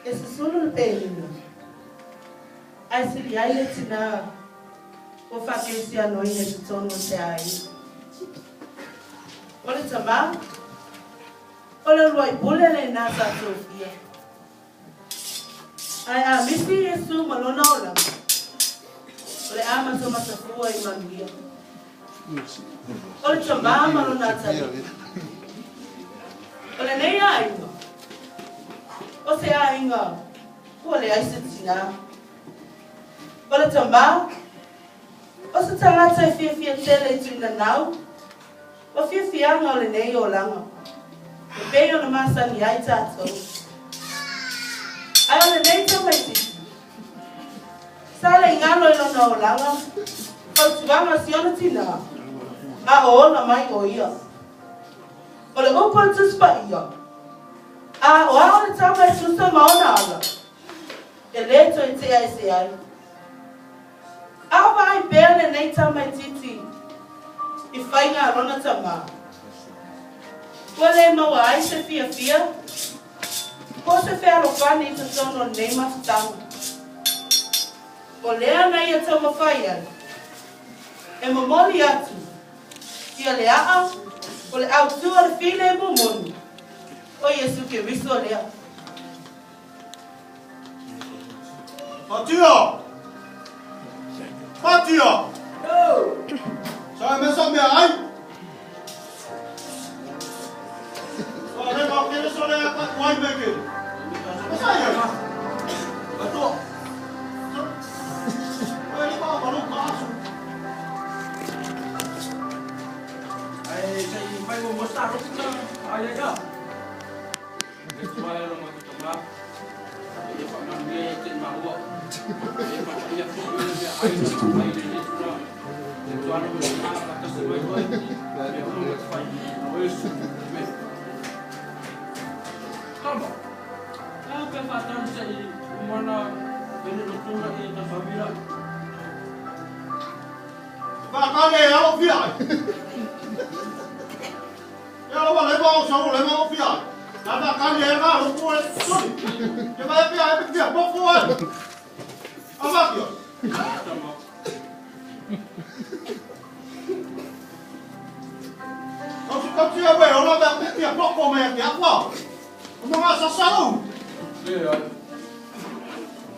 E susulu le penina, ae sili ai le tinā ua faakerisianoina i totonu o se aiga. O le tamā, o le uluai pule lenā sa tofia. Ae a misi Iesu ma lona olaga, o le a matamatafua i manuia. O le tamā ma lona atalii. O lenei aiga, o se aiga ua leai se tinā. O le tamā, o se tagata e fiafia tele i tuinanau ma fiafiaga o lenei olaga, e pei ona masani ai tatou. Ae o lenei tamaitiiti, sa le i galo i lona olaga fautuaga a si ona tinā, a o ola mai o ia. O le upu a le Tusi Paia, A o a o le tama e tusa ma ona ala, e lē toe tea ese ai. A o vaai pea lenei tamaitiiti i faiga a lona tamā, ua le maua ai se fiafia po o se fealofani i totonu o lenei mafutaga. O lea na ia taumafai ai e momoli atu ia le aa o le autū o le filemu moni o Iesu Keriso lea. Fatia! Fatia! Sa me sa me ai. Sa le ma kele so le ka wai me ke. Sa ya. Ato. Ai ba ba lo ka su. Ai sai fai mo mo sa ro ta ai ai ai. E tua e lo ma tama. E fa ma me te ma ua. E fa ia fu le me ai ai le le tua. E tua no me ma ka ta se mai oi. E ua mo fai. O e su me. Tama. A pe fa tan se i mana vene no tuna i ta famila. Ba ka le ya lo fia. Ya lo ba le ba o sa le ma o fia. Na ba ka le ga lo ko le soli. Ke ba fia e fia po ko ai. A ba fia. Tama. Kau si kau si we o la ba fia po ko me fia ko. O mo ga sa sa lo. Le ai.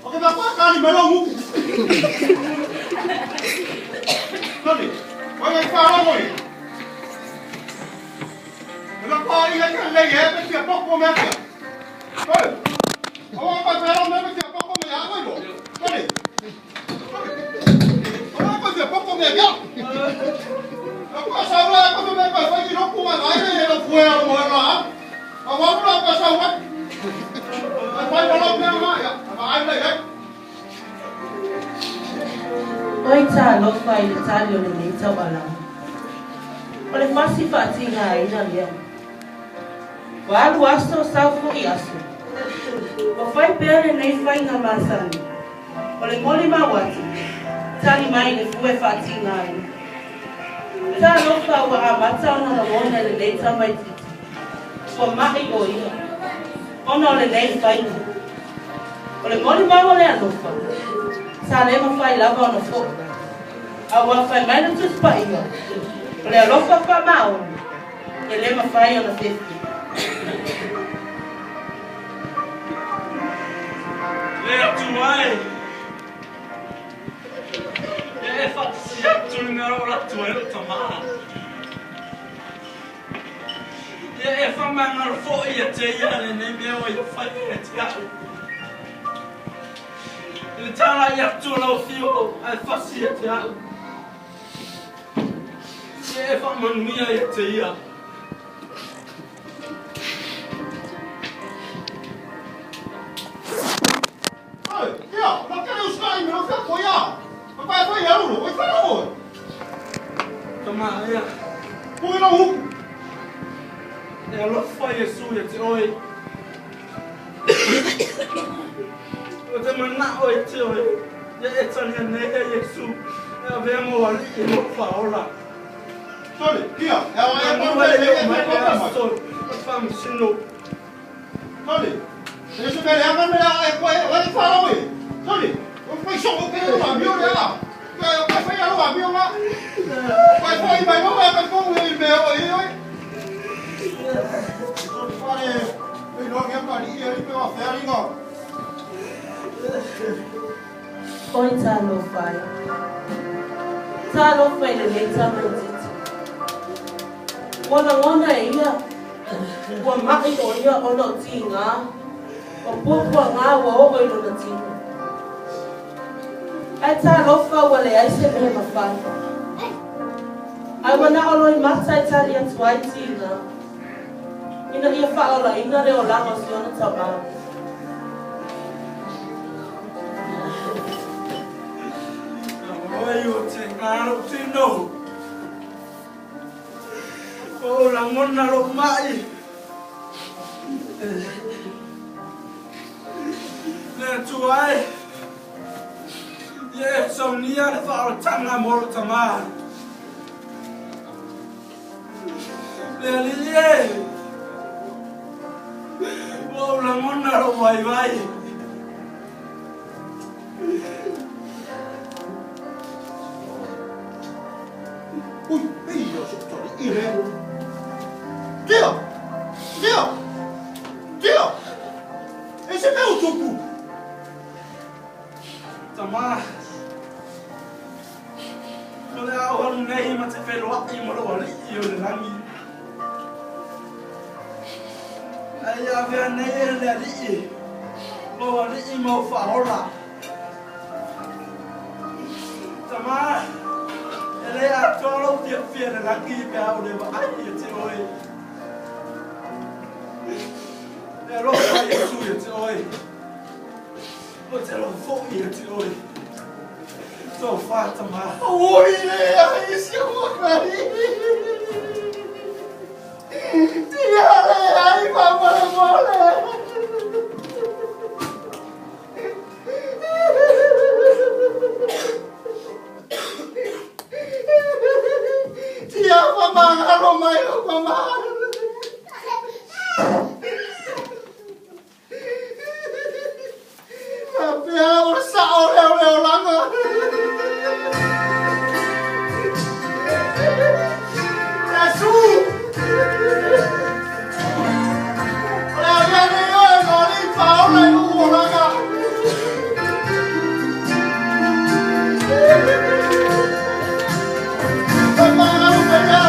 O ke ba pa ka ni me lo mu. Soli. Oi ai fa lo moi. Me la pa i ka le ye pe fia po ko me fia. Oi. O ba pa lo me fia po ko me ya ko lo. Soli. O ba fia po ko me ya. A pa sa la ko me pa fa i lo ko ma ai le lo fu lo mo la. A wa la pa sa wa. A pa lo me ma ya. A ba ai le ye. Oi talofa i le tali o lenei taualaga. O le fasi faatigaina lea. Ua alu aso sau foʻi aso. Ua fai pea lenei faiga masani. O le molimau atu, tali mai le fue faatigaina. Talofa ua amata ona lagona i lenei tamaitiiti. Ua maʻi o ia, ona o lenei faiga. O le molimau o le alofa, sa le mafai lava ona foʻi. A ua fai mai le Tusi Paia, o le alofa faamaoni, e le mafai ona fefe. Le Atua e. E e faatasi atu le mea o lo atu ai lou tamā. Ia e faamagalo foʻi ia te ia lenei mea ua ia fai ia te a'u. I le talai atu o lau afio ae fasi ia te a'u. Ia e faamanuia ia te ia. Oi, ia, la ke le uskai me lo fia ko ya. Pa pa fa ya lo, oi fa lo. Tamā ea. Ko i lo hu. E alofa Iesu ia te oe. O te manao e te oe. Ia e talia nei e Iesu. E avea mo alii mo faaola. Soli, ia, e wa e pa Maua le le le oo mai e le pa mai. aso o le faamasino. Soli. E se mele anga mele e ko e e fa lo e. Soli. O fai so o ke lo amio le ala. Ka o ka fai alo amio nga. Kai foi mai no ka ko e me o e o. Fare e no ke pa ni e pe o fe ari ngo. Oi talofa e. Talofa i lenei tamaititi. Ua lagona e ia, ua ma'i o ia ona o tigā, ua puapuagā ua oo i lona tino. Ae talofa ua leai se mea mafai. Ae ua na o loimata e tali atu ai tigā, ina ia faaolaina le olaga o si ona tamā. Oi o te ngaro tino. O lagona lo mai. Le tua e. Ye saunia le faaolataga mo lo tamā. Le alii e. Ua ou lagona lou vaivai. Ui, ei o so tori i le. Tio! Tio! Tio! E se mea o tupu? Tamā. O le a ou alu nei ma te feloa'i ma lou ali'i o le lagi. Ae ia avea nei e le ali'i, lou ali'i ma ou faaola. Tamā, e lē atoa lou fiafia i le lagi pe a ou le vaai ia te oe. E alofa Iesu ia te oe. O te alofa fo'i ia te oe. Tofā tamā. Oi le ai si o kai. Tia le ai pa mo le mo le. Tia pa mangalo mai o pa mangalo. Pea o sa o le o le o langa. Yesu! O le avea nei oe ma alii faaola i lou olaga. Faamagalo mai pea.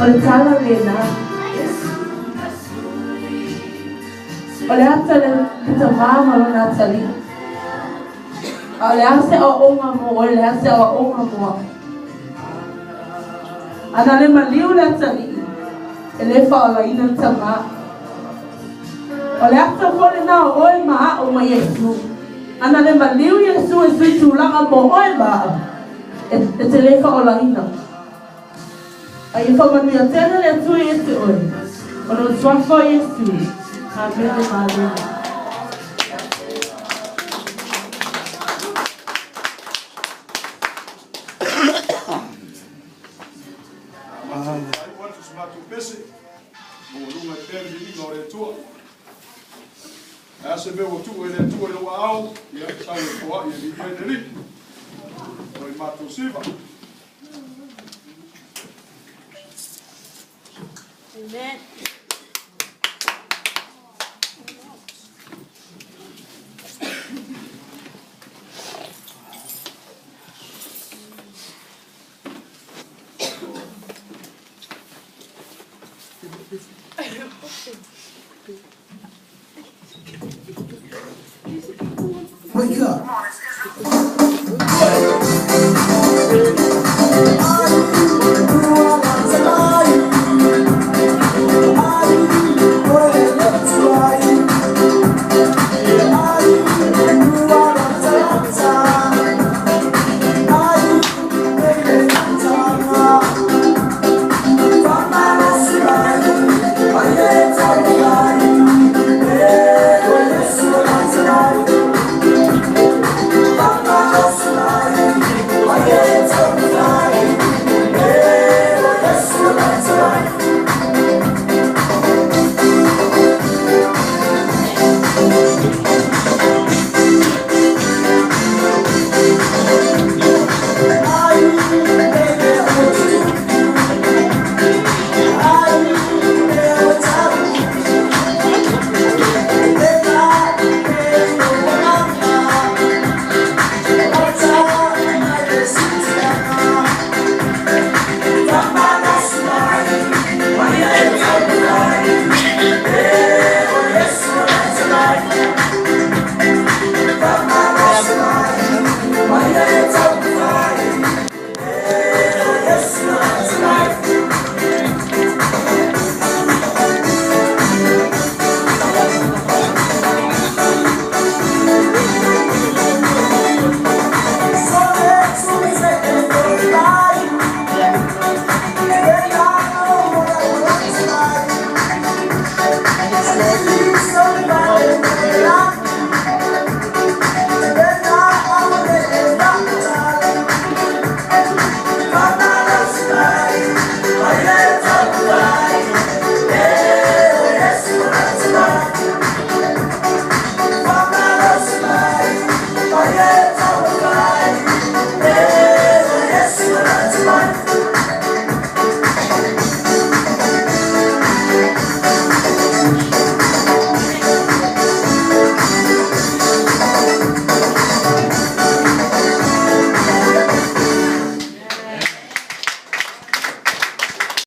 O le tala lena. O le ata le tamā ma lona atalii. A o le a se aoaoga mo oe, le a se aoaoga mo a'u. Ana le maliu le atalii, e lē faaolaina le tamā. O le ata foi lenā o oe ma a'u ma Iesu. Ana le maliu Iesu e sui tulaga mo oe ma a'u, e te lē faaolaina. A ia faamanuia tele le Atua ia te oe, ona o le suafa o Iesu. Amene ma amene. A se mea ua tuu e le Atua i lou aao, ia sau e foai e viia ai le Alii. O i matou siva. Amen. Wake up.